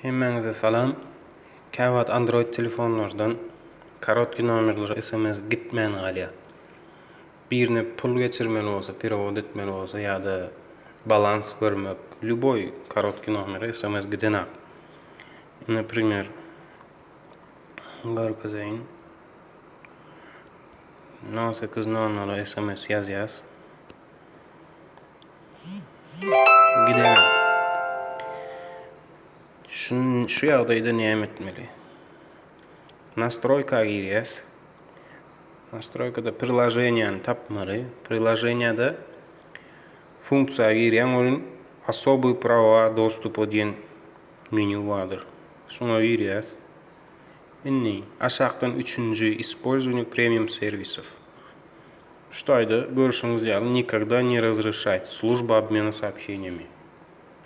Hemmäňize salam. Käwagt Android telefonlardan korotki nomerlere sms gitmän galýar. Birine pul geçirmeli bolsa, perewod etmeli bolsa ýa-da balans görmek, lýuboý korotki nomere sms gidenak. Ine primer görkezeýin. 08 00 sms ýazýas. Gidelim. Şu, şu ýagdaýda näme etmeli? Nastroýka girýäs. Nastroýkada priloženiýany tapmaly. Priloženiýada funksiýa girýäň, onuň особые права доступа diýen menýu bardyr. Şoňa girýäs. Indi aşakdan üçünji использование premium serwisов. Şu taýda görşüňiz ýaly nikogda ne razreşать slujba obmena soobşeniýami.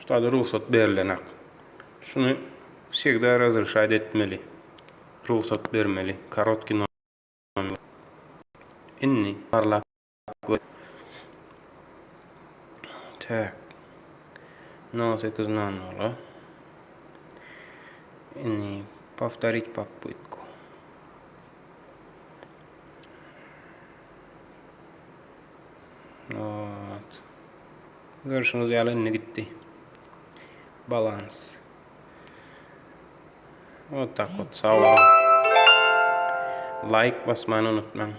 Şu taýda rugsat berilenak. Şuny wsegda razreşать etmeli. Rugsat bermeli. Korotkiý nomer. Indi barlap gör. Tak. 08 00. Indi powtorit popytku. Ot. Görşüňiz ýaly indi gitdi. Balans. Вот так вот. Sag boluň. Like basmany unutmaň.